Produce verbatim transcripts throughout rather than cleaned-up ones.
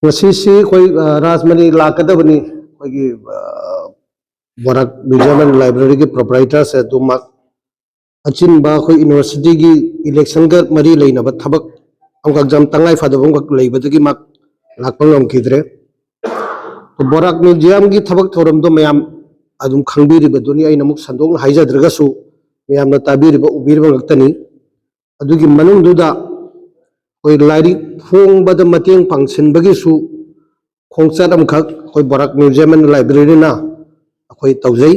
ꯉꯁꯤꯁꯤ ꯑꯩꯈꯣꯏ, ꯑ, ꯔꯥꯖꯃꯅꯤ ꯂꯥꯛꯀꯗꯕꯅꯤ꯫ ꯑꯩꯈꯣꯏꯒꯤ, ꯑ, ꯕꯣꯔꯥꯛ Museum and Library ꯒꯤ proprietor ꯁꯦ ꯑꯗꯨꯃꯛ ꯑꯆꯤꯟꯕ ꯑꯩꯈꯣꯏ university ꯒꯤ election ꯒ ꯃꯔꯤ ꯂꯩꯅꯕ ꯊꯕꯛ ꯑꯃꯈꯛ, ꯌꯥꯝ ꯇꯉꯥꯏ ꯐꯗꯕ ꯑꯃꯈꯛ ꯂꯩꯕꯗꯒꯤ ꯃꯥ ꯂꯥꯛꯄ ꯉꯝꯈꯤꯗ꯭ꯔꯦ꯫ ꯕꯣꯔꯥꯛ Museum ꯒꯤ ꯊꯕꯛ ꯊꯧꯔꯝꯗꯣ ꯃꯌꯥꯝ ꯑꯗꯨꯝ ꯈꯪꯕꯤꯔꯤꯕꯗꯨꯅꯤ, ꯑꯩꯅ ꯑꯃꯨꯛ ꯁꯟꯗꯣꯛꯅ ꯍꯥꯏꯖꯗ꯭ꯔꯒꯁꯨ ꯃꯌꯥꯝꯅ ꯇꯥꯕꯤꯔꯤꯕ, ꯎꯕꯤꯔꯤꯕ ꯉꯥꯛꯇꯅꯤ꯫ ꯑꯗꯨꯒꯤ ꯃꯅꯨꯡꯗꯨꯗ ꯑꯩꯈꯣꯏ ꯂꯥꯏꯔꯤꯛ ꯐꯣꯡꯕꯗ ꯃꯇꯦꯡ ꯄꯥꯡꯁꯤꯟꯕꯒꯤꯁꯨ ꯈꯣꯡꯆꯠ ꯑꯃꯈꯛ ꯑꯩꯈꯣꯏ ꯕꯣꯔꯥꯛ Museum and Library ꯅ ꯑꯩꯈꯣꯏ ꯇꯧꯖꯩ꯫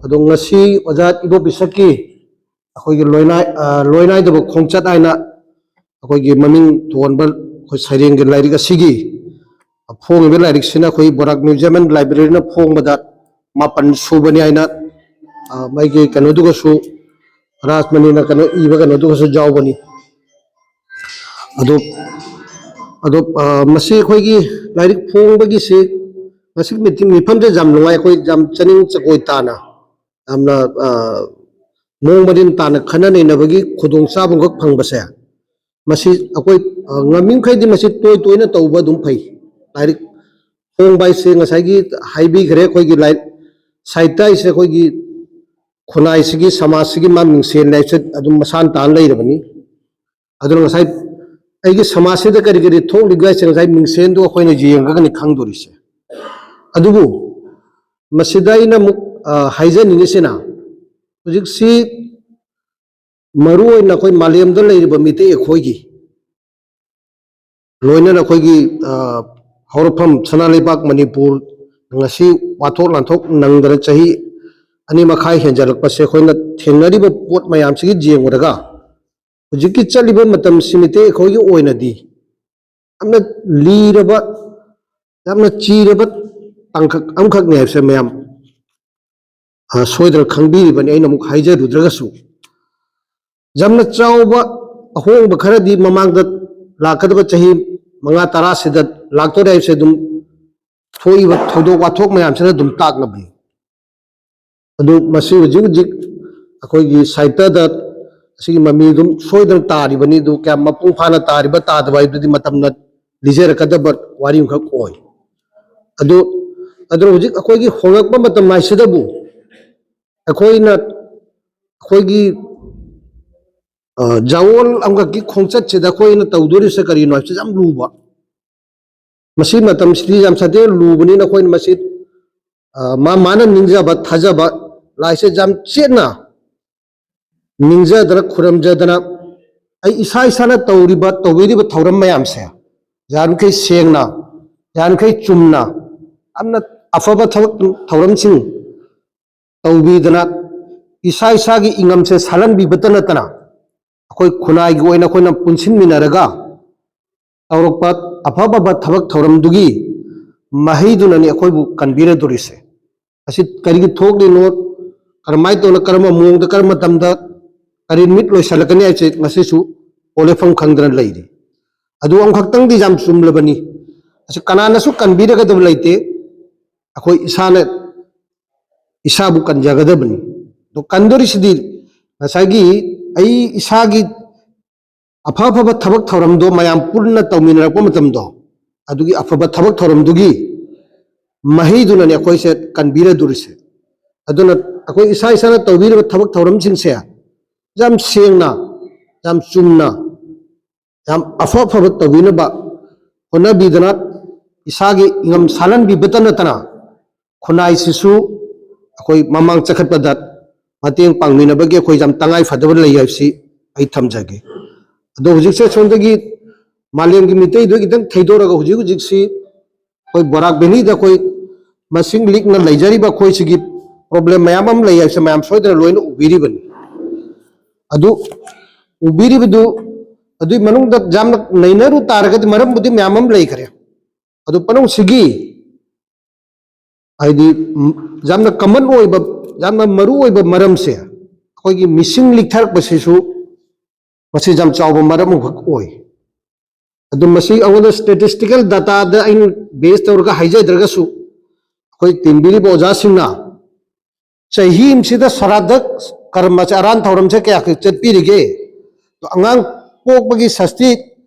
ꯑꯗꯣ ꯉꯁꯤ ꯑꯣꯖꯥ ꯏꯕꯣꯕꯤꯁꯛꯀꯤ ꯑꯩꯈꯣꯏꯒꯤ ꯂꯣꯏꯅꯥꯏ-, ꯑ, ꯂꯣꯏꯅꯥꯏꯗꯕ ꯈꯣꯡꯆꯠ ꯍꯥꯏꯅ ꯑꯩꯈꯣꯏꯒꯤ ꯃꯃꯤꯡ ꯊꯣꯟꯕ ꯑꯩꯈꯣꯏ ꯁꯩꯔꯦꯡꯒꯤ ꯂꯥꯏꯔꯤꯛ ꯑꯁꯤꯒꯤ ꯐꯣꯡꯉꯤꯕ ꯂꯥꯏꯔꯤꯛꯁꯤꯅ ꯑꯩꯈꯣꯏ ꯕꯣꯔꯥꯛ Museum and Library ꯅ ꯐꯣꯡꯕꯗ ꯃꯥꯄꯟ ꯁꯨꯕꯅꯤ ꯍꯥꯏꯅ, ꯑ, ꯃꯥꯒꯤ ꯀꯩꯅꯣꯗꯨꯒꯁꯨ, ꯔꯥꯖꯃꯅꯤꯅ ꯀꯩꯅꯣ ꯏꯕ ꯀꯩꯅꯣꯗꯨꯒꯁꯨ ꯌꯥꯎꯕꯅꯤ꯫ ꯑꯗꯣ, ꯑꯗꯣ, ꯑ, ꯃꯁꯤ ꯑꯩꯈꯣꯏꯒꯤ ꯂꯥꯏꯔꯤꯛ ꯐꯣꯡꯕꯒꯤꯁꯤ ꯉꯁꯤꯒꯤ ꯃꯤꯇꯤꯡ ꯃꯤꯐꯝꯁꯦ ꯌꯥꯝ ꯅꯨꯡꯉꯥꯏ꯫ ꯑꯩꯈꯣꯏ ꯌꯥꯝ ꯆꯥꯅꯤꯡ ꯆꯀꯣꯏ ꯇꯥꯅ, ꯌꯥꯝꯅ, ꯑ, ꯃꯑꯣꯡ ꯃꯔꯤꯟ ꯇꯥꯅ ꯈꯟꯅ ꯅꯩꯅꯕꯒꯤ ꯈꯨꯗꯣꯡꯆꯥꯕ ꯑꯃꯈꯛ ꯐꯪꯕꯁꯦ, ꯃꯁꯤ ꯑꯩꯈꯣꯏ, ꯑ, ꯉꯝꯃꯤꯈꯩꯗꯤ ꯃꯁꯤ ꯇꯣꯏ ꯇꯣꯏꯅ ꯇꯧꯕ ꯑꯗꯨꯝ ꯐꯩ꯫ ꯂꯥꯏꯔꯤꯛ ꯐꯣꯡꯕ ꯍꯥꯏꯁꯦ ꯉꯁꯥꯏꯒꯤ ꯍꯥꯏꯕꯤꯈ꯭ꯔꯦ, ꯑꯩꯈꯣꯏꯒꯤ ꯂꯥꯏꯔꯤꯛ, ꯁꯥꯍꯤꯇ꯭ꯌ ꯍꯥꯏꯁꯦ ꯑꯩꯈꯣꯏꯒꯤ ꯈꯨꯟꯅꯥꯏꯁꯤꯒꯤ, ꯁꯃꯥꯖꯁꯤꯒꯤ ꯃꯥ ꯃꯤꯡꯁꯦꯜꯅꯤ ꯍꯥꯏꯕꯁꯦ ꯑꯗꯨꯝ ꯃꯁꯥꯟ ꯇꯥꯅ ꯂꯩꯔꯕꯅꯤ꯫ ꯑꯗꯨꯅ ꯉꯁꯥꯏ ꯑꯩꯒꯤ ꯁꯃꯥꯖꯁꯤꯗ ꯀꯔꯤ ꯀꯔꯤ ꯊꯣꯛꯂꯤꯕꯒꯦ ꯍꯥꯏꯁꯦ ꯉꯁꯥꯏ ꯃꯤꯡꯁꯦꯜꯗꯣ ꯑꯩꯈꯣꯏꯅ ꯌꯦꯡꯉꯒꯅꯤ ꯈꯪꯗꯣꯔꯤꯁꯦ꯫ ꯑꯗꯨꯕꯨ ꯃꯁꯤꯗ ꯑꯩꯅ ꯑꯃꯨꯛ, ꯑ, ꯍꯥꯏꯖꯅꯤꯡꯉꯤꯁꯤꯅ, ꯍꯧꯖꯤꯛꯁꯤ ꯃꯔꯨ ꯑꯣꯏꯅ ꯑꯩꯈꯣꯏ ꯃꯥꯂꯦꯝꯗ ꯂꯩꯔꯤꯕ ꯃꯤꯇꯩ ꯑꯩꯈꯣꯏꯒꯤ, ꯂꯣꯏꯅꯅ ꯑꯩꯈꯣꯏꯒꯤ, ꯑ, ꯍꯧꯔꯛꯐꯝ ꯁꯅꯥ ꯂꯩꯕꯥꯛ ꯃꯅꯤꯄꯨꯔ ꯉꯁꯤ ꯋꯥꯊꯣꯛ ꯂꯥꯟꯊꯣꯛ ꯅꯪꯗꯅ ꯆꯍꯤ ꯑꯅꯤ ꯃꯈꯥꯏ ꯍꯦꯟꯖꯜꯂꯛꯄꯁꯦ, ꯑꯩꯈꯣꯏꯅ ꯊꯦꯡꯅꯔꯤꯕ ꯄꯣꯠ ꯃꯌꯥꯝꯁꯤꯒꯤ ꯌꯦꯡꯉꯨꯔꯒ, ꯍꯧꯖꯤꯛꯀꯤ ꯆꯠꯂꯤꯕ ꯃꯇꯝꯁꯤ ꯃꯤꯇꯩ ꯑꯩꯈꯣꯏꯒꯤ ꯑꯣꯏꯅꯗꯤ ꯌꯥꯝꯅ ꯂꯤꯔꯕ, ꯌꯥꯝꯅ ꯆꯤꯔꯕ ꯇꯥꯡꯀꯛ ꯑꯃꯈꯛꯅꯤ ꯍꯥꯏꯕꯁꯦ ꯃꯌꯥꯝ, ꯑ, ꯁꯣꯏꯗꯅ ꯈꯪꯕꯤꯔꯤꯕꯅꯤ꯫ ꯑꯩꯅ ꯑꯃꯨꯛ ꯍꯥꯏꯖꯔꯨꯗ꯭ꯔꯒꯁꯨ, ꯌꯥꯝꯅ ꯆꯥꯎꯕ ꯑꯍꯣꯡꯕ ꯈꯔꯗꯤ ꯃꯃꯥꯡꯗ ꯂꯥꯛꯀꯗꯕ ꯆꯍꯤ ꯃꯉꯥ ꯇꯔꯥꯁꯤꯗ ꯂꯥꯛꯇꯣꯔꯦ ꯍꯥꯏꯕꯁꯦ ꯑꯗꯨꯝ ꯊꯣꯛꯏꯕ ꯊꯧꯗꯣꯛ ꯋꯥꯊꯣꯛ ꯃꯌꯥꯝꯁꯤꯅ ꯑꯗꯨꯝ ꯇꯥꯛꯂꯕꯅꯤ꯫ ꯑꯗꯨ ꯃꯁꯤ ꯍꯧꯖꯤꯛ ꯍꯧꯖꯤꯛ ꯑꯩꯈꯣꯏꯒꯤ ꯁꯥꯍꯤꯇ꯭ꯌꯗ ꯑꯁꯤꯒꯤ ꯃꯃꯤ ꯑꯗꯨꯝ ꯁꯣꯏꯗꯅ ꯇꯥꯔꯤꯕꯅꯤ꯫ ꯑꯗꯨ ꯀꯌꯥꯝ ꯃꯄꯨꯡ ꯐꯥꯅ ꯇꯥꯔꯤꯕ ꯇꯥꯗꯕ ꯍꯥꯏꯕꯗꯨꯗꯤ ꯃꯇꯝꯅ ꯂꯤꯖꯔꯛꯀꯗꯕ ꯋꯥꯔꯤ ꯑꯃꯈꯛ ꯑꯣꯏ꯫ ꯑꯗꯨ ꯑꯗꯨꯅ ꯍꯧꯖꯤꯛ ꯑꯩꯈꯣꯏꯒꯤ ꯍꯣꯡꯂꯛꯄ ꯃꯇꯝ ꯍꯥꯏꯁꯤꯗꯕꯨ ꯑꯩꯈꯣꯏꯅ ꯑꯩꯈꯣꯏꯒꯤ ꯑ, ꯖꯋꯣꯜ ꯑꯃꯈꯛꯀꯤ ꯈꯣꯡꯆꯠꯁꯤꯗ ꯑꯩꯈꯣꯏꯅ ꯇꯧꯗꯣꯔꯤꯁꯦ ꯀꯔꯤꯅꯣ ꯍꯥꯏꯕꯁꯤ ꯌꯥꯝ ꯂꯨꯕ꯫ ꯃꯁꯤ ꯃꯇꯝꯁꯤꯗꯤ ꯌꯥꯝ ꯁꯥꯊꯤꯅ ꯂꯨꯕꯅꯤꯅ ꯑꯩꯈꯣꯏꯅ ꯃꯁꯤ ꯑ, ꯃꯥ ꯃꯥꯅ ꯅꯤꯡꯖꯕ ꯊꯥꯖꯕ ꯂꯥꯏꯁꯦ ꯌꯥꯝ ꯆꯦꯠꯅ ꯅꯤꯡꯖꯗꯅ ꯈꯨꯔꯝꯖꯗꯅ ꯑꯩ ꯏꯁꯥ ꯏꯁꯥꯅ ꯇꯧꯔꯤꯕ ꯇꯧꯕꯤꯔꯤꯕ ꯊꯧꯔꯝ ꯃꯌꯥꯝꯁꯦ ꯌꯥꯔꯤꯈꯩ ꯁꯦꯡꯅ, ꯌꯥꯔꯤꯈꯩ ꯆꯨꯝꯅ, ꯌꯥꯝꯅ ꯑꯐꯕ ꯊꯕꯛ ꯊꯧꯔꯝꯁꯤꯡ ꯇꯧꯕꯤꯗꯅ ꯏꯁꯥ ꯏꯁꯥꯒꯤ ꯏꯉꯝꯁꯦ ꯁꯥꯜꯍꯟꯕꯤꯕꯇ ꯅꯠꯇꯅ ꯑꯩꯈꯣꯏ ꯈꯨꯟꯅꯥꯏꯒꯤ ꯑꯣꯏꯅ ꯑꯩꯈꯣꯏꯅ ꯄꯨꯟꯁꯤꯟꯃꯤꯟꯅꯔꯒ ꯇꯧꯔꯛꯄ ꯑꯐ ꯑꯐꯕ ꯊꯕꯛ ꯊꯧꯔꯝꯗꯨꯒꯤ ꯃꯍꯩꯗꯨꯅꯅꯤ ꯑꯩꯈꯣꯏꯕꯨ ꯀꯟꯕꯤꯔꯗꯣꯔꯤꯁꯦ꯫ ꯑꯁꯤ ꯀꯔꯤꯒꯤ ꯊꯣꯛꯂꯤꯅꯣ, ꯀꯔꯝꯍꯥꯏꯅ ꯇꯧꯅ, ꯀꯔꯝꯕ ꯃꯑꯣꯡꯗ, ꯀꯔꯝꯕ ꯃꯇꯝꯗ, ꯀꯔꯤ ꯅꯨꯃꯤꯠ ꯂꯣꯏꯁꯤꯜꯂꯛꯀꯅꯤ ꯍꯥꯏꯕꯁꯦ ꯉꯁꯤꯁꯨ ꯄꯣꯠꯂꯦꯞꯐꯝ ꯈꯪꯗꯅ ꯂꯩꯔꯤ꯫ ꯑꯗꯨ ꯑꯃꯈꯛꯇꯪꯗꯤ ꯌꯥꯝ ꯆꯨꯝꯂꯕꯅꯤ꯫ ꯑꯁꯤ ꯀꯅꯥꯅꯁꯨ ꯀꯟꯕꯤꯔꯒꯗꯕ ꯂꯩꯇꯦ, ꯑꯩꯈꯣꯏ ꯏꯁꯥꯅ ꯏꯁꯥꯕꯨ ꯀꯟꯖꯒꯗꯕꯅꯤ꯫ ꯑꯗꯣ ꯀꯟꯗꯣꯔꯤꯁꯤꯗꯤ ꯉꯁꯥꯏꯒꯤ ꯑꯩ ꯏꯁꯥꯒꯤ ꯑꯐ ꯑꯐꯕ ꯊꯕꯛ ꯊꯧꯔꯝꯗꯣ ꯃꯌꯥꯝ ꯄꯨꯟꯅ ꯇꯧꯃꯤꯟꯅꯔꯛꯄ ꯃꯇꯝꯗꯣ, ꯑꯗꯨꯒꯤ ꯑꯐꯕ ꯊꯕꯛ ꯊꯧꯔꯝꯗꯨꯒꯤ ꯃꯍꯩꯗꯨꯅꯅꯦ ꯑꯩꯈꯣꯏꯁꯦ ꯀꯟꯕꯤꯔꯗꯣꯔꯤꯁꯦ꯫ ꯑꯗꯨꯅ ꯑꯩꯈꯣꯏ ꯏꯁꯥ ꯏꯁꯥꯅ ꯇꯧꯕꯤꯔꯤꯕ ꯊꯕꯛ ꯊꯧꯔꯝꯁꯤꯡꯁꯦ ꯌꯥꯝ ꯁꯦꯡꯅ, ꯌꯥꯝ ꯆꯨꯝꯅ, ꯌꯥꯝ ꯑꯐ ꯑꯐꯕ ꯇꯧꯕꯤꯅꯕ ꯍꯣꯠꯅꯕꯤꯗꯅ ꯏꯁꯥꯒꯤ ꯏꯉꯝ ꯁꯥꯜꯍꯟꯕꯤꯕꯇ ꯅꯠꯇꯅ ꯈꯨꯟꯅꯥꯏꯁꯤꯁꯨ ꯑꯩꯈꯣꯏ ꯃꯃꯥꯡ ꯆꯈꯠꯄꯗ ꯃꯇꯦꯡ ꯄꯥꯡꯃꯤꯟꯅꯕꯒꯤ ꯑꯩꯈꯣꯏ ꯌꯥꯝ ꯇꯉꯥꯏ ꯐꯗꯕ ꯂꯩ ꯍꯥꯏꯕꯁꯤ ꯑꯩ ꯊꯝꯖꯒꯦ꯫ ꯑꯗꯣ ꯍꯧꯖꯤꯛꯁꯦ ꯁꯣꯝꯗꯒꯤ ꯃꯥꯂꯦꯝꯒꯤ ꯃꯤꯇꯩꯗꯨ ꯈꯤꯇꯪ ꯊꯩꯗꯣꯔꯒ ꯍꯧꯖꯤꯛ ꯍꯧꯖꯤꯛꯁꯤ ꯑꯩꯈꯣꯏ ꯕꯣꯔꯥꯛ ꯚꯦꯂꯤꯗ ꯑꯩꯈꯣꯏ ꯃꯁꯤꯡ ꯂꯤꯛꯅ ꯂꯩꯖꯔꯤꯕ ꯑꯩꯈꯣꯏꯁꯤꯒꯤ ꯄ꯭ꯔꯣꯕ꯭ꯂꯦꯝ ꯃꯌꯥꯝ ꯑꯃ ꯂꯩ ꯍꯥꯏꯕꯁꯦ ꯃꯌꯥꯝ ꯁꯣꯏꯗꯅ ꯂꯣꯏꯅ ꯎꯕꯤꯔꯤꯕꯅꯤ꯫ ꯑꯗꯨ ꯎꯕꯤꯔꯤꯕꯗꯨ ꯑꯗꯨꯒꯤ ꯃꯅꯨꯡꯗ ꯌꯥꯝꯅ ꯅꯩꯅꯔꯨ ꯇꯥꯔꯒꯗꯤ ꯃꯔꯝꯕꯨꯗꯤ ꯃꯌꯥꯝ ꯑꯃ ꯂꯩꯈ꯭ꯔꯦ꯫ ꯑꯗꯨ ꯄꯅꯧꯁꯤꯒꯤ ꯍꯥꯏꯗꯤ ꯌꯥꯝꯅ ꯀꯃꯟ ꯑꯣꯏꯕ, ꯌꯥꯝꯅ ꯃꯔꯨ ꯑꯣꯏꯕ ꯃꯔꯝꯁꯦ ꯑꯩꯈꯣꯏꯒꯤ ꯃꯤꯁꯤꯡ ꯂꯤꯛꯊꯔꯛꯄꯁꯤꯁꯨ ꯃꯁꯤ ꯌꯥꯝ ꯆꯥꯎꯕ ꯃꯔꯝ ꯑꯃꯈꯛ ꯑꯣꯏ꯫ ꯑꯗꯨ ꯃꯁꯤ ꯑꯩꯉꯣꯟꯗ ꯁ꯭ꯇꯦꯇꯤꯁꯇꯤꯀꯦꯜ ꯗꯥꯇꯥꯗ ꯑꯩꯅ ꯕꯦꯖ ꯇꯧꯔꯒ ꯍꯥꯏꯖꯗ꯭ꯔꯒꯁꯨ ꯑꯩꯈꯣꯏ ꯇꯤꯟꯕꯤꯔꯤꯕ ꯑꯣꯖꯥꯁꯤꯡꯅ ꯆꯍꯤ ꯑꯃꯁꯤꯗ ꯁꯔꯥꯗ ꯀꯔꯃꯁꯦ, ꯑꯔꯥꯟ ꯊꯧꯔꯝꯁꯦ ꯀꯌꯥ ꯆꯠꯄꯤꯔꯤꯒꯦ? ꯑꯉꯥꯡ ꯄꯣꯛꯄꯒꯤ ꯁꯁꯇꯤ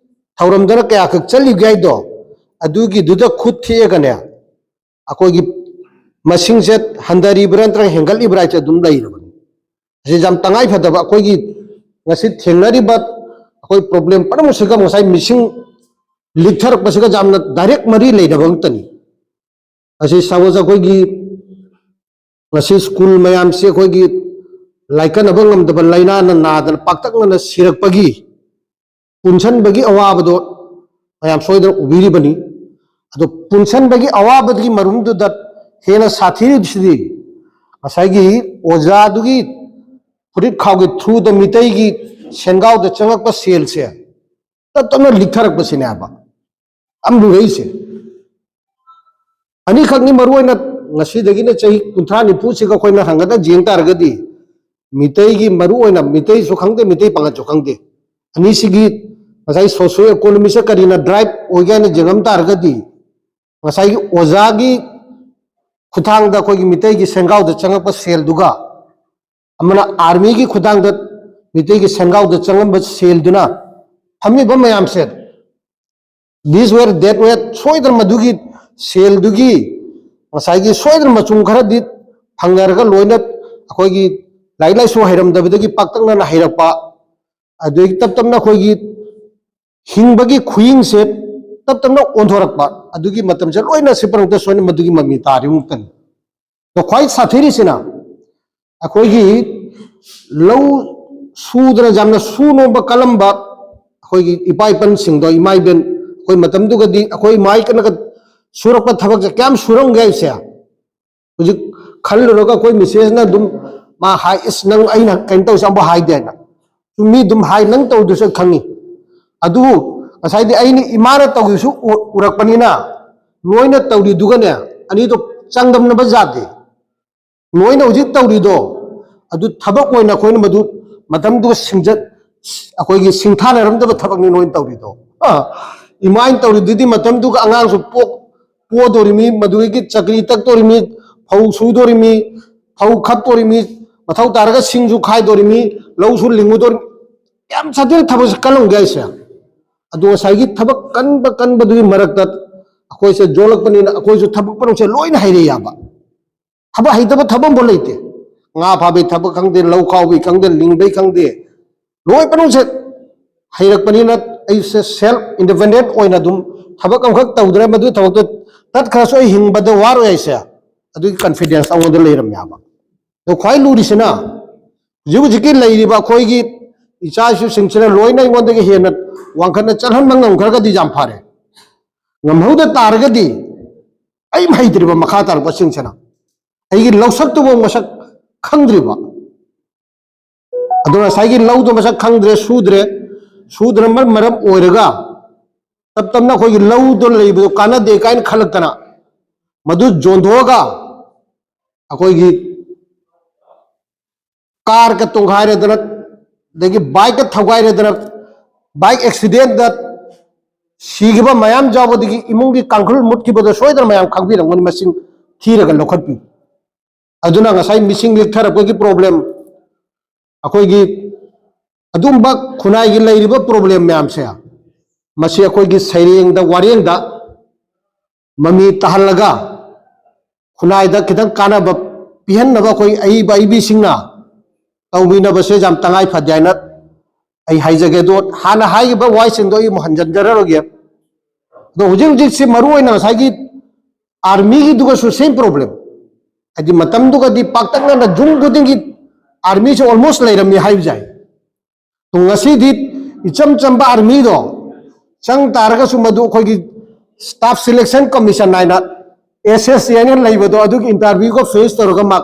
ꯊꯧꯔꯝꯗꯅ ꯀꯌꯥ ꯈꯛ ꯆꯠꯂꯤꯒꯦ ꯍꯥꯏꯗꯣ, ꯑꯗꯨꯒꯤꯗꯨꯗ ꯈꯨꯠ ꯊꯦꯛꯑꯒꯅꯦ, ꯑꯩꯈꯣꯏꯒꯤ ꯃꯁꯤꯡꯁꯦ ꯍꯟꯊꯔꯤꯕ꯭ꯔꯥ ꯅꯠꯇ꯭ꯔꯒ ꯍꯦꯟꯒꯠꯂꯤꯕ꯭ꯔꯥ ꯍꯥꯏꯁꯦ ꯑꯗꯨꯝ ꯂꯩꯔꯕꯅꯤ꯫ ꯑꯁꯤ ꯌꯥꯝ ꯇꯉꯥꯏ ꯐꯗꯕ, ꯑꯩꯈꯣꯏꯒꯤ ꯉꯁꯤ ꯊꯦꯡꯅꯔꯤꯕ ꯑꯩꯈꯣꯏ ꯄ꯭ꯔꯣꯕ꯭ꯂꯦꯝ ꯄꯨꯝꯅꯃꯛꯁꯤꯒ ꯉꯁꯥꯏ ꯃꯤꯁꯤꯡ ꯂꯤꯛꯊꯔꯛꯄꯁꯤꯒ ꯌꯥꯝꯅ ꯗꯥꯏꯔꯦꯛ ꯃꯔꯤ ꯂꯩꯅꯕ ꯉꯥꯛꯇꯅꯤ꯫ ꯑꯁꯤ ꯁꯄꯣꯁ ꯑꯩꯈꯣꯏꯒꯤ ꯉꯁꯤ ꯁ꯭ꯀꯨꯜ ꯃꯌꯥꯝꯁꯤ ꯑꯩꯈꯣꯏꯒꯤ ꯂꯥꯏꯀꯠꯅꯕ ꯉꯝꯗꯕ ꯂꯥꯏꯅꯥꯅ ꯅꯥꯗꯅ ꯄꯥꯛꯇꯛꯅꯅ ꯁꯤꯔꯛꯄꯒꯤ ꯄꯨꯟꯁꯟꯕꯒꯤ ꯑꯋꯥꯕꯗꯣ ꯃꯌꯥꯝ ꯁꯣꯏꯗꯅ ꯎꯕꯤꯔꯤꯕꯅꯤ꯫ ꯑꯗꯣ ꯄꯨꯟꯁꯟꯕꯒꯤ ꯑꯋꯥꯕꯗꯒꯤ ꯃꯔꯨꯝꯗꯨꯗ ꯍꯦꯟꯅ ꯁꯥꯊꯤꯔꯤꯕꯁꯤꯗꯤ ꯉꯁꯥꯏꯒꯤ ꯑꯣꯖꯥꯗꯨꯒꯤ ꯐꯨꯔꯤꯠ ꯈꯥꯎꯒꯤ ꯊ꯭ꯔꯨꯗ ꯃꯤꯇꯩꯒꯤ ꯁꯦꯟꯒꯥꯎꯗ ꯆꯪꯉꯛꯄ ꯁꯦꯜꯁꯦ ꯇꯞ ꯇꯞꯅ ꯂꯤꯛꯊꯔꯛꯄꯁꯤꯅꯦ ꯍꯥꯏꯕ ꯌꯥꯝ ꯂꯨꯔꯛꯏꯁꯦ꯫ ꯑꯅꯤꯈꯛꯅꯤ ꯃꯔꯨ ꯑꯣꯏꯅ ꯉꯁꯤꯗꯒꯤꯅ ꯆꯍꯤ ꯀꯨꯟꯊ꯭ꯔꯥ ꯅꯤꯐꯨꯁꯤꯒ ꯑꯩꯈꯣꯏꯅ ꯍꯪꯒꯠꯅ ꯌꯦꯡ ꯇꯥꯔꯒꯗꯤ, ꯃꯤꯇꯩꯒꯤ ꯃꯔꯨ ꯑꯣꯏꯅ ꯃꯤꯇꯩꯁꯨ ꯈꯪꯗꯦ, ꯃꯤꯇꯩ ꯄꯥꯡꯒꯜꯁꯨ ꯈꯪꯗꯦ, ꯑꯅꯤꯁꯤꯒꯤ ꯉꯁꯥꯏ ꯁꯣꯁꯤꯌꯣ ꯏꯀꯣꯅꯣꯃꯤꯁꯦ ꯀꯔꯤꯅ ꯗ꯭ꯔꯥꯏꯚ ꯑꯣꯏꯒꯦ ꯍꯥꯏꯅ ꯌꯦꯡꯉꯝ ꯇꯥꯔꯒꯗꯤ, ꯉꯁꯥꯏꯒꯤ ꯑꯣꯖꯥꯒꯤ ꯈꯨꯠꯊꯥꯡꯗ ꯑꯩꯈꯣꯏꯒꯤ ꯃꯤꯇꯩꯒꯤ ꯁꯦꯟꯒꯥꯎꯗ ꯆꯪꯉꯛꯄ ꯁꯦꯜꯗꯨꯒ, ꯑꯃꯅ ꯑꯥꯔꯃꯤꯒꯤ ꯈꯨꯠꯊꯥꯡꯗ ꯃꯤꯇꯩꯒꯤ ꯁꯦꯟꯒꯥꯎꯗ ꯆꯪꯉꯝꯕ ꯁꯦꯜꯗꯨꯅ ꯐꯝꯃꯤꯕ ꯃꯌꯥꯝꯁꯦ, this were that were ꯁꯣꯏꯗꯅ ꯃꯗꯨꯒꯤ ꯁꯦꯜꯗꯨꯒꯤ ꯉꯁꯥꯏꯒꯤ ꯁꯣꯏꯗꯅ ꯃꯆꯨꯝ ꯈꯔꯗꯤ ꯐꯪꯅꯔꯒ ꯂꯣꯏꯅ ꯑꯩꯈꯣꯏꯒꯤ ꯂꯥꯏꯔꯤꯛ ꯂꯥꯏꯁꯨ ꯍꯩꯔꯝꯗꯕꯗꯒꯤ ꯄꯥꯛꯇꯛꯅꯅ ꯍꯩꯔꯛꯄ, ꯑꯗꯨꯗꯒꯤ ꯇꯞ ꯇꯞꯅ ꯑꯩꯈꯣꯏꯒꯤ ꯍꯤꯡꯕꯒꯤ ꯈꯨꯍꯤꯡꯁꯦ ꯇꯞ ꯇꯞꯅ ꯑꯣꯟꯊꯣꯔꯛꯄ, ꯑꯗꯨꯒꯤ ꯃꯇꯝꯁꯦ ꯂꯣꯏꯅ ꯁꯤ ꯄꯨꯝꯅꯃꯛꯇ ꯁꯣꯏꯅ ꯃꯗꯨꯒꯤ ꯃꯃꯤ ꯇꯥꯔꯤꯕ ꯉꯥꯛꯇꯅꯤ꯫ ꯑꯗꯣ ꯈ꯭ꯋꯥꯏ ꯁꯥꯊꯤꯔꯤꯁꯤꯅ ꯑꯩꯈꯣꯏꯒꯤ ꯂꯧ ꯁꯨꯗꯅ ꯌꯥꯝꯅ ꯁꯨ ꯅꯣꯝꯕ ꯀꯜꯂꯝꯕ ꯑꯩꯈꯣꯏꯒꯤ ꯏꯄꯥ ꯏꯄꯟꯁꯤꯡꯗꯣ, ꯏꯃꯥ ꯏꯕꯦꯟ, ꯑꯩꯈꯣꯏ ꯃꯇꯝꯗꯨꯒꯗꯤ ꯑꯩꯈꯣꯏ ꯏꯃꯥ ꯏꯄꯟꯅꯒ ꯁꯨꯔꯛꯄ ꯊꯕꯛꯁꯦ ꯀꯌꯥꯝ ꯁꯨꯔꯝꯒꯦ ꯍꯥꯏꯁꯦ꯫ ꯍꯧꯖꯤꯛ ꯈꯜꯂꯨꯔꯒ ꯑꯩꯈꯣꯏ ꯃꯤꯁꯦꯁꯅ ꯑꯗꯨꯝ ꯃꯥ ꯍꯥꯏ, "ꯏꯁ, ꯅꯪ ꯑꯩꯅ ꯀꯩꯅꯣ ꯇꯧꯁꯦ ꯑꯝꯐꯥꯎ ꯍꯥꯏꯗꯦ" ꯍꯥꯏꯅ꯫ ꯁꯨꯝ ꯃꯤ ꯑꯗꯨꯝ ꯍꯥꯏ, ꯅꯪ ꯇꯧꯗꯁꯨ ꯑꯩ ꯈꯪꯉꯤ꯫ ꯑꯗꯨꯕꯨ ꯉꯁꯥꯏꯗꯤ ꯑꯩꯅ ꯏꯃꯥꯅ ꯇꯧꯈꯤꯕꯁꯨ ꯎ-, ꯎꯔꯛꯄꯅꯤꯅ, ꯅꯣꯏꯅ ꯇꯧꯔꯤꯗꯨꯒꯅꯦ, ꯑꯅꯤꯗꯣ ꯆꯥꯡꯗꯝꯅꯕ ꯌꯥꯗꯦ꯫ ꯅꯣꯏꯅ ꯍꯧꯖꯤꯛ ꯇꯧꯔꯤꯗꯣ ꯑꯗꯨ ꯊꯕꯛ ꯑꯣꯏꯅ ꯑꯩꯈꯣꯏꯅ ꯃꯗꯨ ꯃꯇꯝꯗꯨꯒ ꯁꯤꯡꯖꯠ-, ꯑꯩꯈꯣꯏꯒꯤ ꯁꯤꯡꯊꯥꯅꯔꯝꯗꯕ ꯊꯕꯛꯅꯤ ꯅꯣꯏꯅ ꯇꯧꯔꯤꯗꯣ꯫ ꯑ, ꯏꯃꯥꯅ ꯇꯧꯔꯤꯗꯨꯗꯤ ꯃꯇꯝꯗꯨꯒ ꯑꯉꯥꯡꯁꯨ ꯄꯣꯛ-, ꯄꯣꯗꯣꯔꯤꯃꯤ, ꯃꯗꯨꯗꯒꯤ ꯆꯀ꯭ꯔꯤ ꯇꯛꯇꯣꯔꯤꯃꯤ, ꯐꯧ ꯁꯨꯗꯣꯔꯤꯃꯤ, ꯐꯧ ꯈꯞꯇꯣꯔꯤꯃꯤ, ꯃꯊꯧ ꯇꯥꯔꯒ ꯁꯤꯡꯁꯨ ꯈꯥꯏꯗꯣꯔꯤꯃꯤ, ꯂꯧꯁꯨ ꯂꯤꯡꯉꯨꯗꯣꯔꯤꯃꯤ꯫ ꯌꯥꯝ ꯁꯥꯊꯤꯅ ꯊꯕꯛꯁꯦ ꯀꯜꯂꯝꯒꯦ ꯍꯥꯏꯁꯦ꯫ ꯑꯗꯣ ꯉꯁꯥꯏꯒꯤ ꯊꯕꯛ ꯀꯟꯕ ꯀꯟꯕꯗꯨꯒꯤ ꯃꯔꯛꯇ ꯑꯩꯈꯣꯏꯁꯦ ꯌꯣꯜꯂꯛꯄꯅꯤꯅ ꯑꯩꯈꯣꯏꯁꯨ ꯊꯕꯛ ꯄꯣꯠꯂꯝꯁꯦ ꯂꯣꯏꯅ ꯍꯩꯔꯦ ꯌꯥꯕ꯫ ꯊꯕꯛ ꯍꯩꯇꯕ ꯊꯕꯛ ꯑꯃꯐꯥꯎ ꯂꯩꯇꯦ꯫ ꯉꯥ ꯐꯥꯕꯩ ꯊꯕꯛ ꯈꯪꯗꯦ, ꯂꯧ ꯈꯥꯎꯕꯩ ꯈꯪꯗꯦ, ꯂꯤꯡꯕꯩ ꯈꯪꯗꯦ, ꯂꯣꯏ ꯄꯣꯠꯂꯝꯁꯦ ꯍꯩꯔꯛꯄꯅꯤꯅ ꯑꯩꯁꯦ ꯁꯦꯜꯐ ꯏꯟꯗꯤꯄꯦꯟꯗꯦꯟ ꯑꯣꯏꯅ ꯑꯗꯨꯝ ꯊꯕꯛ ꯑꯃꯈꯛ ꯇꯧꯗ꯭ꯔꯦ, ꯃꯗꯨꯒꯤ ꯊꯕꯛꯇꯣ ꯇꯠꯈ꯭ꯔꯁꯨ ꯑꯩ ꯍꯤꯡꯕꯗ ꯋꯥꯔꯣꯏ ꯍꯥꯏꯁꯦ, ꯑꯗꯨꯒꯤ ꯀꯟꯐꯤꯗꯦꯟꯁ ꯑꯩꯉꯣꯟꯗ ꯂꯩꯔꯝꯃꯦꯕ꯫ ꯑꯗꯣ ꯈ꯭ꯋꯥꯏ ꯂꯨꯔꯤꯁꯤꯅ ꯍꯧꯖꯤꯛ ꯍꯧꯖꯤꯛꯀꯤ ꯂꯩꯔꯤꯕ ꯑꯩꯈꯣꯏꯒꯤ ꯏꯆꯥ ꯏꯁꯨꯁꯤꯡꯁꯤꯅ ꯂꯣꯏꯅ ꯑꯩꯉꯣꯟꯗꯒꯤ ꯍꯦꯟꯅ ꯋꯥꯡꯈꯠꯅ ꯆꯠꯍꯟꯕ ꯉꯝꯈ꯭ꯔꯒꯗꯤ ꯌꯥꯝ ꯐꯔꯦ꯫ ꯉꯝꯍꯧꯗ ꯇꯥꯔꯒꯗꯤ ꯑꯩ ꯍꯩꯇ꯭ꯔꯤꯕ ꯃꯈꯥ ꯇꯥꯔꯛꯄꯁꯤꯡꯁꯤꯅ ꯑꯩꯒꯤ ꯂꯧꯁꯛꯇꯨꯕꯨ ꯃꯁꯛ ꯈꯪꯗ꯭ꯔꯤꯕ꯫ ꯑꯗꯨꯅ ꯉꯁꯥꯏꯒꯤ ꯂꯧꯗꯣ ꯃꯁꯛ ꯈꯪꯗ꯭ꯔꯦ, ꯁꯨꯗ꯭ꯔꯦ, ꯁꯨꯗ꯭ꯔ ꯃꯔꯝ ꯃꯔꯝ ꯑꯣꯏꯔꯒ ꯇꯞ ꯇꯞꯅ ꯑꯩꯈꯣꯏꯒꯤ ꯂꯧꯗꯣ ꯂꯩꯕꯗꯣ ꯀꯥꯟꯅꯗꯦ ꯀꯥꯏꯅ ꯈꯜꯂꯛꯇꯅ ꯃꯗꯨ ꯌꯣꯟꯊꯣꯛꯑꯒ ꯑꯩꯈꯣꯏꯒꯤ ꯀꯥꯔꯒ ꯇꯣꯡꯈꯥꯏꯔꯦꯗꯅ, ꯑꯗꯒꯤ ꯕꯥꯏꯛꯀ ꯊꯧꯒꯥꯏꯔꯦꯗꯅ, ꯕꯥꯏꯛ ꯑꯦꯛꯁꯤꯗꯦꯟꯗ ꯁꯤꯈꯤꯕ ꯃꯌꯥꯝ ꯌꯥꯎꯕꯗꯒꯤ ꯏꯃꯨꯡꯒꯤ ꯀꯥꯡꯈꯨꯜ ꯃꯨꯠꯈꯤꯕꯗꯣ ꯁꯣꯏꯗꯅ ꯃꯌꯥꯝ ꯈꯪꯕꯤꯔꯝꯒꯅꯤ, ꯃꯁꯤꯡ ꯊꯤꯔꯒ ꯂꯧꯈꯠꯄꯤꯌꯨ꯫ ꯑꯗꯨꯅ ꯉꯁꯥꯏ ꯃꯤꯁꯤꯡ ꯂꯤꯛꯊꯔꯛꯄꯒꯤ ꯄ꯭ꯔꯣꯕ꯭ꯂꯦꯝ, ꯑꯩꯈꯣꯏꯒꯤ ꯑꯗꯨꯝꯕ ꯈꯨꯟꯅꯥꯏꯒꯤ ꯂꯩꯔꯤꯕ ꯄ꯭ꯔꯣꯕ꯭ꯂꯦꯝ ꯃꯌꯥꯝꯁꯦ, ꯃꯁꯤ ꯑꯩꯈꯣꯏꯒꯤ ꯁꯩꯔꯦꯡꯗ, ꯋꯥꯔꯦꯡꯗ ꯃꯃꯤ ꯇꯥꯍꯜꯂꯒ ꯈꯨꯟꯅꯥꯏꯗ ꯈꯤꯇꯪ ꯀꯥꯟꯅꯕ ꯄꯤꯍꯟꯅꯕ ꯑꯩꯈꯣꯏ ꯑꯏꯕ ꯑꯏꯕꯤꯁꯤꯡꯅ ꯇꯧꯕꯤꯅꯕꯁꯦ ꯌꯥꯝ ꯇꯉꯥꯏ ꯐꯗꯦ ꯍꯥꯏꯅ ꯑꯩ ꯍꯥꯏꯖꯒꯦ꯫ ꯑꯗꯣ ꯍꯥꯟꯅ ꯍꯥꯏꯈꯤꯕ ꯋꯥꯍꯩꯁꯤꯡꯗꯣ ꯑꯩ ꯑꯃꯨꯛ ꯍꯟꯖꯤꯟꯖꯔꯔꯣꯏꯒꯦ꯫ ꯑꯗꯣ ꯍꯧꯖꯤꯛ ꯍꯧꯖꯤꯛꯁꯤ ꯃꯔꯨ ꯑꯣꯏꯅ ꯉꯁꯥꯏꯒꯤ ꯑꯥꯔꯃꯤꯒꯤꯗꯨꯒꯁꯨ ꯁꯦꯝ ꯄ꯭ꯔꯣꯕ꯭ꯂꯦꯝ꯫ ꯍꯥꯏꯗꯤ ꯃꯇꯝꯗꯨꯒꯗꯤ ꯄꯥꯛꯇꯛꯅꯅ ꯌꯨꯝ ꯈꯨꯗꯤꯡꯒꯤ ꯑꯥꯔꯃꯤꯁꯦ ꯑꯣꯜꯃꯣꯁ ꯂꯩꯔꯝꯃꯤ ꯍꯥꯏꯕ ꯌꯥꯏ꯫ ꯉꯁꯤꯗꯤ ꯏꯆꯝ ꯆꯝꯕ ꯑꯥꯔꯃꯤꯗꯣ ꯆꯪ ꯇꯥꯔꯒꯁꯨ ꯃꯗꯨ ꯑꯩꯈꯣꯏꯒꯤ ꯁ꯭ꯇꯥꯐ ꯁꯤꯂꯦꯛꯁꯟ ꯀꯃꯤꯁꯟ ꯍꯥꯏꯅ ꯑꯦꯁ ꯑꯦꯁ ꯁꯤ ꯍꯥꯏꯅ ꯂꯩꯕꯗꯣ ꯑꯗꯨꯒꯤ ꯏꯟꯇꯔꯚ꯭ꯌꯨꯒ ꯐꯦꯁ ꯇꯧꯔꯒ ꯃꯥ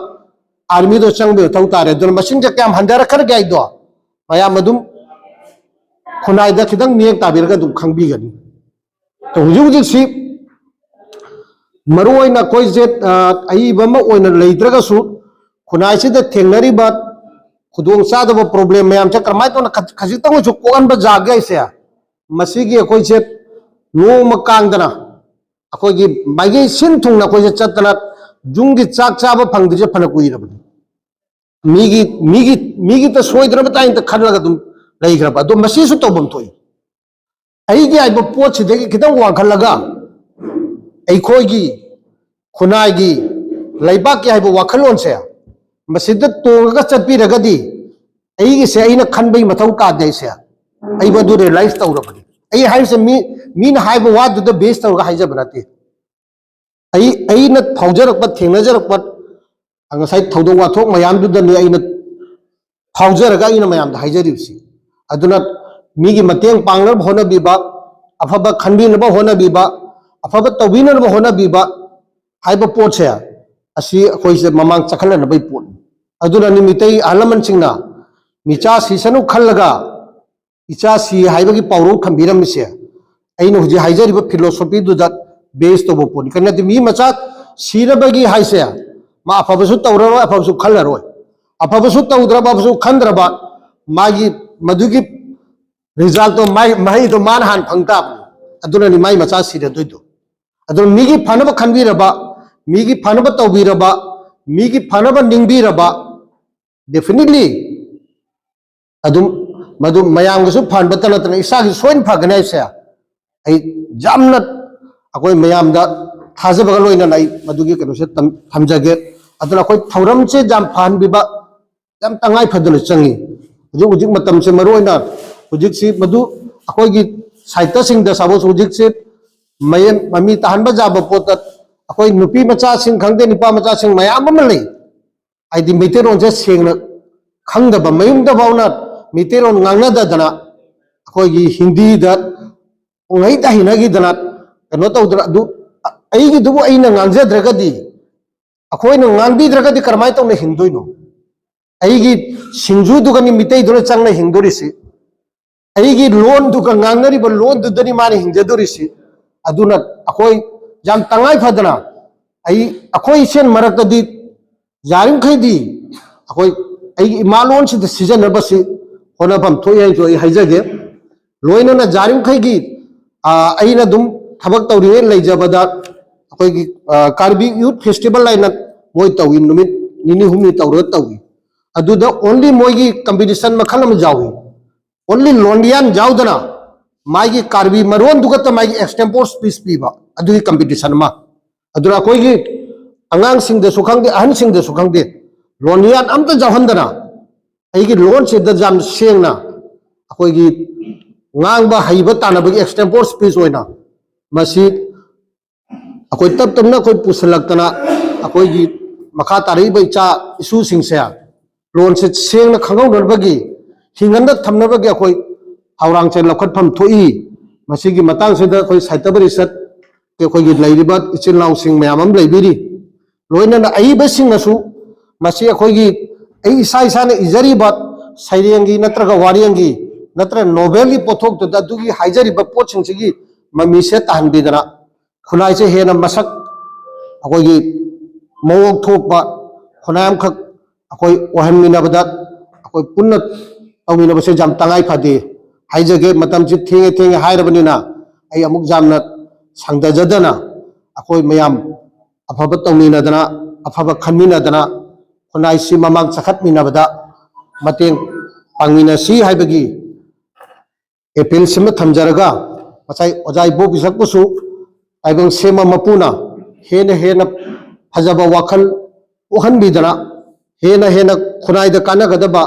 ꯑꯥꯔꯃꯤꯗꯣ ꯆꯪꯕꯒꯤ ꯃꯊꯧ ꯇꯥꯔꯦ꯫ ꯑꯗꯨꯅ ꯃꯁꯤꯡꯁꯦ ꯀꯌꯥꯝ ꯍꯟꯊꯔꯛꯈ꯭ꯔꯒꯦ ꯍꯥꯏꯗꯣ ꯃꯌꯥꯝ ꯑꯗꯨꯝ ꯈꯨꯟꯅꯥꯏꯗ ꯈꯤꯇꯪ ꯃꯤꯠꯌꯦꯡ ꯇꯥꯕꯤꯔꯒ ꯑꯗꯨꯝ ꯈꯪꯕꯤꯒꯅꯤ꯫ ꯑꯗꯣ ꯍꯧꯖꯤꯛ ꯍꯧꯖꯤꯛꯁꯤ ꯃꯔꯨ ꯑꯣꯏꯅ ꯑꯩꯈꯣꯏꯁꯦ, ꯑ, ꯑꯏꯕ ꯑꯃ ꯑꯣꯏꯅ ꯂꯩꯇ꯭ꯔꯒꯁꯨ ꯈꯨꯟꯅꯥꯏꯁꯤꯗ ꯊꯦꯡꯅꯔꯤꯕ ꯈꯨꯗꯣꯡ ꯆꯥꯗꯕ ꯄ꯭ꯔꯣꯕ꯭ꯂꯦꯝ ꯃꯌꯥꯝꯁꯦ ꯀꯔꯝꯍꯥꯏꯅ ꯇꯧꯅ ꯈꯖꯤꯛ-, ꯈꯖꯤꯛꯇꯪ ꯑꯣꯏꯁꯨ ꯀꯣꯛꯍꯟꯕ ꯌꯥꯒꯦ ꯍꯥꯏꯁꯦ, ꯃꯁꯤꯒꯤ ꯑꯩꯈꯣꯏꯁꯦ ꯅꯣꯡꯃ ꯀꯥꯡꯗꯅ ꯑꯩꯈꯣꯏꯒꯤ ꯃꯥꯏꯀꯩ ꯁꯤꯟ ꯊꯨꯡꯅ ꯑꯩꯈꯣꯏꯁꯦ ꯆꯠꯇꯅ ꯌꯨꯝꯒꯤ ꯆꯥꯛ ꯆꯥꯕ ꯐꯪꯗ꯭ꯔꯤꯁꯦ ꯐꯅ ꯀꯨꯏꯔꯕꯅꯤ꯫ ꯃꯤꯒꯤ, ꯃꯤꯒꯤ, ꯃꯤꯒꯤꯇ ꯁꯣꯏꯗ꯭ꯔꯕ ꯇꯥꯏꯅ ꯈꯜꯂꯒ ꯑꯗꯨꯝ ꯂꯩꯈ꯭ꯔꯕ꯫ ꯑꯗꯣ ꯃꯁꯤꯁꯨ ꯇꯧꯐꯝ ꯊꯣꯛꯏ꯫ ꯑꯩꯒꯤ ꯍꯥꯏꯕ ꯄꯣꯠꯁꯤꯗꯒꯤ ꯈꯤꯇꯪ ꯋꯥꯡꯈꯠꯂꯒ ꯑꯩꯈꯣꯏꯒꯤ ꯈꯨꯟꯅꯥꯏꯒꯤ, ꯂꯩꯕꯥꯛꯀꯤ ꯍꯥꯏꯕ ꯋꯥꯈꯜꯂꯣꯟꯁꯦ ꯃꯁꯤꯗ ꯇꯣꯡꯉꯒ ꯆꯠꯄꯤꯔꯒꯗꯤ ꯑꯩꯒꯤꯁꯦ ꯑꯩꯅ ꯈꯟꯕꯒꯤ ꯃꯊꯧ ꯇꯥꯗꯦ꯫ ꯑꯩꯁꯦ ꯑꯩ ꯃꯗꯨ ꯔꯤꯌꯦꯂꯥꯏꯁ ꯇꯧꯔꯕꯅꯤ꯫ ꯑꯩ ꯍꯥꯏꯔꯤꯁꯦ ꯃꯤ, ꯃꯤꯅ ꯍꯥꯏꯕ ꯋꯥꯗꯨꯗ ꯕꯦꯁ ꯇꯧꯔꯒ ꯍꯥꯏꯖꯕ ꯅꯠꯇꯦ꯫ ꯑꯩ, ꯑꯩꯅ ꯐꯥꯎꯖꯔꯛꯄ, ꯊꯦꯡꯅꯖꯔꯛꯄ ꯉꯁꯥꯏ ꯊꯧꯗꯣꯛ ꯋꯥꯊꯣꯛ ꯃꯌꯥꯝꯗꯨꯗꯅꯤ ꯑꯩꯅ ꯐꯥꯎꯖꯔꯒ ꯑꯩꯅ ꯃꯌꯥꯝꯗ ꯍꯥꯏꯖꯔꯤꯕꯁꯤ꯫ ꯑꯗꯨꯅ ꯃꯤꯒꯤ ꯃꯇꯦꯡ ꯄꯥꯡꯅꯕ ꯍꯣꯠꯅꯕꯤꯕ, ꯑꯐꯕ ꯈꯟꯕꯤꯅꯕ ꯍꯣꯠꯅꯕꯤꯕ, ꯑꯐꯕ ꯇꯧꯕꯤꯅꯅꯕ ꯍꯣꯠꯅꯕꯤꯕ ꯍꯥꯏꯕ ꯄꯣꯠꯁꯦ, ꯑꯁꯤ ꯑꯩꯈꯣꯏꯁꯦ ꯃꯃꯥꯡ ꯆꯈꯠꯅꯅꯕꯒꯤ ꯄꯣꯠꯅꯤ꯫ ꯑꯗꯨꯅꯅꯤ ꯃꯤꯇꯩ ꯑꯍꯜ ꯂꯃꯟꯁꯤꯡꯅ ꯃꯤꯆꯥ ꯁꯤꯁꯅꯨ ꯈꯜꯂꯒ ꯏꯆꯥ ꯁꯤ ꯍꯥꯏꯕꯒꯤ ꯄꯥꯎꯔꯧ ꯊꯝꯕꯤꯔꯝꯃꯤꯁꯦ꯫ ꯑꯩꯅ ꯍꯧꯖꯤꯛ ꯍꯥꯏꯖꯔꯤꯕ ꯐꯤꯂꯣꯁꯣꯐꯤꯗꯨꯗ ꯕꯦꯁ ꯇꯧꯕ ꯄꯣꯠꯅꯤ꯫ ꯀꯔꯤꯒꯤꯅꯣ ꯍꯥꯏꯗꯤ ꯃꯤ ꯃꯆꯥ ꯁꯤꯔꯕꯒꯤ ꯍꯥꯏꯁꯦ, ꯃꯥ ꯑꯐꯕꯁꯨ ꯇꯧꯔꯔꯣꯏ, ꯑꯐꯕꯁꯨ ꯈꯜꯂꯔꯣꯏ꯫ ꯑꯐꯕꯁꯨ ꯇꯧꯗ꯭ꯔꯕ, ꯑꯐꯕꯁꯨ ꯈꯟꯗ꯭ꯔꯕ, ꯃꯥꯒꯤ ꯃꯗꯨꯒꯤ ꯔꯤꯖꯜꯇꯣ, ꯃꯥꯏ ꯃꯍꯩꯗꯣ ꯃꯥꯅ ꯍꯥꯟꯅ ꯐꯪ ꯇꯥꯕꯅꯤ꯫ ꯑꯗꯨꯅꯅꯤ ꯃꯥꯏ ꯃꯆꯥ ꯁꯤꯔꯗꯣꯏꯗꯣ꯫ ꯑꯗꯨꯅ ꯃꯤꯒꯤ ꯐꯅꯕ ꯈꯟꯕꯤꯔꯕ, ꯃꯤꯒꯤ ꯐꯅꯕ ꯇꯧꯕꯤꯔꯕ, ꯃꯤꯒꯤ ꯐꯅꯕ ꯅꯤꯡꯕꯤꯔꯕ, definitely ꯑꯗꯨꯝ ꯃꯗꯨ ꯃꯌꯥꯝꯒꯤꯁꯨ ꯐꯍꯟꯕꯇ ꯅꯠꯇꯅ ꯏꯁꯥꯒꯤ ꯁꯣꯏꯅ ꯐꯒꯅꯤ ꯍꯥꯏꯁꯦ ꯑꯩ ꯌꯥꯝꯅ, ꯑꯩꯈꯣꯏ ꯃꯌꯥꯝꯗ ꯊꯥꯖꯕꯒ ꯂꯣꯏꯅꯅ ꯑꯩ ꯃꯗꯨꯒꯤ ꯀꯩꯅꯣꯁꯦ ꯇꯝ-, ꯊꯝꯖꯒꯦ꯫ ꯑꯗꯨꯅ ꯑꯩꯈꯣꯏ ꯊꯧꯔꯝꯁꯦ ꯌꯥꯝ ꯐꯍꯟꯕꯤꯕ ꯌꯥꯝ ꯇꯉꯥꯏ ꯐꯗꯅ ꯆꯪꯉꯤ꯫ ꯍꯧꯖꯤꯛ, ꯍꯧꯖꯤꯛ ꯃꯇꯝꯁꯦ ꯃꯔꯨ ꯑꯣꯏꯅ ꯍꯧꯖꯤꯛꯁꯤ ꯃꯗꯨ ꯑꯩꯈꯣꯏꯒꯤ ꯁꯥꯍꯤꯇ꯭ꯌꯁꯤꯡꯗ ꯁꯥꯕꯣꯁ ꯍꯧꯖꯤꯛꯁꯤ ꯃꯌꯦꯟ ꯃꯃꯤ ꯇꯥꯍꯟꯕ ꯌꯥꯕ ꯄꯣꯠꯇ ꯑꯩꯈꯣꯏ ꯅꯨꯄꯤ ꯃꯆꯥꯁꯤꯡ ꯈꯪꯗꯦ, ꯅꯨꯄꯥ ꯃꯆꯥꯁꯤꯡ ꯃꯌꯥꯝ ꯑꯃ ꯂꯩ꯫ ꯍꯥꯏꯗꯤ ꯃꯩꯇꯩꯂꯣꯟꯁꯦ ꯁꯦꯡꯅ ꯈꯪꯗꯕ, ꯃꯌꯨꯝꯗ ꯐꯥꯎꯅ ꯃꯩꯇꯩꯂꯣꯟ ꯉꯥꯡꯅꯗꯗꯅ ꯑꯩꯈꯣꯏꯒꯤ ꯍꯤꯟꯗꯤꯗ ꯄꯨꯡꯍꯩꯗ ꯍꯩꯅꯈꯤꯗꯅ ꯀꯩꯅꯣ ꯇꯧꯗꯅ, ꯑꯗꯨ ꯑꯩꯒꯤꯗꯨꯕꯨ ꯑꯩꯅ ꯉꯥꯡꯖꯗ꯭ꯔꯒꯗꯤ, ꯑꯩꯈꯣꯏꯅ ꯉꯥꯡꯕꯤꯗ꯭ꯔꯒꯗꯤ ꯀꯔꯝꯍꯥꯏꯅ ꯇꯧꯅ ꯍꯤꯡꯗꯣꯏꯅꯣ? ꯑꯩꯒꯤ ꯁꯤꯡꯖꯨꯗꯨꯒꯅꯤ ꯃꯤꯇꯩꯗꯨꯅ ꯆꯪꯅ ꯍꯤꯡꯗꯣꯔꯤꯁꯤ꯫ ꯑꯩꯒꯤ ꯂꯣꯟꯗꯨꯒ ꯉꯥꯡꯅꯔꯤꯕ ꯂꯣꯟꯗꯨꯗꯅꯤ ꯃꯥꯅ ꯍꯤꯡꯖꯗꯣꯔꯤꯁꯤ꯫ ꯑꯗꯨꯅ ꯑꯩꯈꯣꯏ ꯌꯥꯝ ꯇꯉꯥꯏ ꯐꯗꯅ ꯑꯩ, ꯑꯩꯈꯣꯏ ꯏꯁꯦꯟ ꯃꯔꯛꯇꯗꯤ ꯌꯥꯔꯤꯃꯈꯩꯗꯤ ꯑꯩꯈꯣꯏ ꯑꯩꯒꯤ ꯏꯃꯥ ꯂꯣꯟꯁꯤꯗ ꯁꯤꯖꯤꯟꯅꯕꯁꯤ ꯍꯣꯠꯅꯐꯝ ꯊꯣꯛꯏ ꯍꯥꯏꯅꯁꯨ ꯑꯩ ꯍꯥꯏꯖꯒꯦ꯫ ꯂꯣꯏꯅꯅ ꯌꯥꯔꯤꯃꯈꯩꯒꯤ, ꯑ, ꯑꯩꯅ ꯑꯗꯨꯝ ꯊꯕꯛ ꯇꯧꯔꯤꯉꯩ ꯂꯩꯖꯕꯗ ꯑꯩꯈꯣꯏꯒꯤ, ꯑ, ꯀꯥꯔꯕꯤ ꯌꯨꯠ ꯐꯦꯁꯇꯤꯚꯦꯜ ꯍꯥꯏꯅ ꯃꯣꯏ ꯇꯧꯏ, ꯅꯨꯃꯤꯠ ꯅꯤꯅꯤ ꯍꯨꯝꯅꯤ ꯇꯧꯔꯒ ꯇꯧꯏ꯫ ꯑꯗꯨꯗ only ꯃꯣꯏꯒꯤ competition ꯃꯈꯜ ꯑꯃ ꯌꯥꯎꯏ, only ꯂꯣꯟꯌꯥꯟ ꯌꯥꯎꯗꯅ ꯃꯥꯒꯤ ꯀꯥꯔꯕꯤ ꯃꯔꯣꯟꯗꯨ ꯈꯛꯇ ꯃꯥꯒꯤ extempore speech ꯄꯤꯕ, ꯑꯗꯨꯒꯤ competition ꯑꯃ꯫ ꯑꯗꯨꯅ ꯑꯩꯈꯣꯏꯒꯤ ꯑꯉꯥꯡꯁꯤꯡꯗꯁꯨ ꯈꯪꯗꯦ, ꯑꯍꯟꯁꯤꯡꯗꯁꯨ ꯈꯪꯗꯦ, ꯂꯣꯟꯌꯥꯟ ꯑꯝꯇ ꯌꯥꯎꯍꯟꯗꯅ ꯑꯩꯒꯤ ꯂꯣꯟꯁꯤꯗ ꯌꯥꯝ ꯁꯦꯡꯅ ꯑꯩꯈꯣꯏꯒꯤ ꯉꯥꯡꯕ ꯍꯩꯕ ꯇꯥꯟꯅꯕꯒꯤ extempore speech ꯑꯣꯏꯅ ꯃꯁꯤ ꯑꯩꯈꯣꯏ ꯇꯞ ꯇꯞꯅ ꯑꯩꯈꯣꯏ ꯄꯨꯁꯤꯜꯂꯛꯇꯅ ꯑꯩꯈꯣꯏꯒꯤ ꯃꯈꯥ ꯇꯥꯔꯛꯏꯕ ꯏꯆꯥ ꯏꯁꯨꯁꯤꯡꯁꯦ ꯂꯣꯟꯁꯦ ꯁꯦꯡꯅ ꯈꯪꯍꯧꯅꯕꯒꯤ, ꯍꯤꯡꯍꯟꯗ ꯊꯝꯅꯕꯒꯤ ꯑꯩꯈꯣꯏ ꯊꯧꯔꯥꯡꯁꯦ ꯂꯧꯈꯠꯐꯝ ꯊꯣꯛꯏ꯫ ꯃꯁꯤꯒꯤ ꯃꯇꯥꯡꯁꯤꯗ ꯑꯩꯈꯣꯏ ꯁꯥꯍꯤꯇ꯭ꯌ ꯄꯔꯤꯁꯠꯀꯤ ꯑꯩꯈꯣꯏꯒꯤ ꯂꯩꯔꯤꯕ ꯏꯆꯤꯜ ꯏꯅꯥꯎꯁꯤꯡ ꯃꯌꯥꯝ ꯑꯃ ꯂꯩꯕꯤꯔꯤ, ꯂꯣꯏꯅꯅ ꯑꯍꯩꯕꯁꯤꯡꯅꯁꯨ ꯃꯁꯤ ꯑꯩꯈꯣꯏꯒꯤ ꯑꯩ ꯏꯁꯥ ꯏꯁꯥꯅ ꯏꯖꯔꯤꯕ ꯁꯩꯔꯦꯡꯒꯤ ꯅꯠꯇ꯭ꯔꯒ ꯋꯥꯔꯦꯡꯒꯤ ꯅꯠꯇ꯭ꯔꯒ ꯅꯣꯕꯦꯜꯒꯤ ꯄꯣꯠꯊꯣꯛꯇꯨꯗ ꯑꯗꯨꯒꯤ ꯍꯥꯏꯖꯔꯤꯕ ꯄꯣꯠꯁꯤꯡꯁꯤꯒꯤ ꯃꯃꯤꯁꯦ ꯇꯥꯍꯟꯕꯤꯗꯅ ꯈꯨꯟꯅꯥꯏꯁꯦ ꯍꯦꯟꯅ ꯃꯁꯛ ꯑꯩꯈꯣꯏꯒꯤ ꯃꯑꯣꯡ ꯊꯣꯛꯄ ꯈꯨꯟꯅꯥꯏ ꯑꯃꯈꯛ ꯑꯩꯈꯣꯏ ꯑꯣꯏꯍꯟꯃꯤꯟꯅꯕꯗ ꯑꯩꯈꯣꯏ ꯄꯨꯟꯅ ꯇꯧꯃꯤꯟꯅꯕꯁꯦ ꯌꯥꯝ ꯇꯉꯥꯏ ꯐꯗꯦ꯫ ꯍꯥꯏꯖꯒꯦ, ꯃꯇꯝꯁꯤ ꯊꯦꯡꯉꯦ ꯊꯦꯡꯉꯦ ꯍꯥꯏꯔꯕꯅꯤꯅ ꯑꯩ ꯑꯃꯨꯛ ꯌꯥꯝꯅ ꯁꯥꯡꯊꯖꯗꯅ ꯑꯩꯈꯣꯏ ꯃꯌꯥꯝ ꯑꯐꯕ ꯇꯧꯃꯤꯟꯅꯗꯅ, ꯑꯐꯕ ꯈꯟꯃꯤꯟꯅꯗꯅ ꯈꯨꯟꯅꯥꯏꯁꯤ ꯃꯃꯥꯡ ꯆꯈꯠꯃꯤꯟꯅꯕꯗ ꯃꯇꯦꯡ ꯄꯥꯡꯃꯤꯟꯅꯁꯤ ꯍꯥꯏꯕꯒꯤ ꯑꯦꯄꯤꯜꯁꯤꯃ ꯊꯝꯖꯔꯒ, ꯉꯁꯥꯏ ꯑꯣꯖꯥ ꯏꯕꯣꯕꯤꯁꯛꯄꯨꯁꯨ ꯇꯥꯏꯕꯪ ꯁꯦꯝꯕ ꯃꯄꯨꯅ ꯍꯦꯟꯅ ꯍꯦꯟꯅ ꯐꯖꯕ ꯋꯥꯈꯜ ꯄꯣꯛꯍꯟꯕꯤꯗꯅ, ꯍꯦꯟꯅ ꯍꯦꯟꯅ ꯈꯨꯟꯅꯥꯏꯗ ꯀꯥꯟꯅꯒꯗꯕ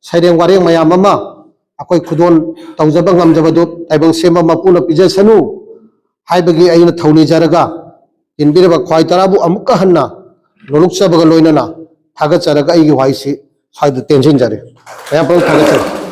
ꯁꯩꯔꯦꯡ ꯋꯥꯔꯦꯡ ꯃꯌꯥꯝ ꯑꯃ ꯑꯩꯈꯣꯏ ꯈꯨꯗꯣꯜ ꯇꯧꯖꯕ ꯉꯝꯖꯕꯗꯨ ꯇꯥꯏꯕꯪ ꯁꯦꯝꯕ ꯃꯄꯨꯅ ꯄꯤꯖꯁꯅꯨ ꯍꯥꯏꯕꯒꯤ ꯑꯩꯅ ꯊꯧꯅꯤꯖꯔꯒ, ꯇꯤꯟꯕꯤꯔꯕ ꯈ꯭ꯋꯥꯏ ꯇꯔꯥꯕꯨ ꯑꯃꯨꯛꯀ ꯍꯟꯅ ꯅꯣꯂꯨꯛꯆꯕꯒ ꯂꯣꯏꯅꯅ ꯊꯥꯒꯠꯆꯔꯒ ꯑꯩꯒꯤ ꯋꯥꯍꯩꯁꯤ ꯁ꯭ꯋꯥꯏꯗ ꯇꯦꯟꯁꯤꯟꯖꯔꯦ꯫ ꯃꯌꯥꯝ ꯄꯨꯝꯅꯃꯛ ꯊꯥꯒꯠꯆꯔꯤ꯫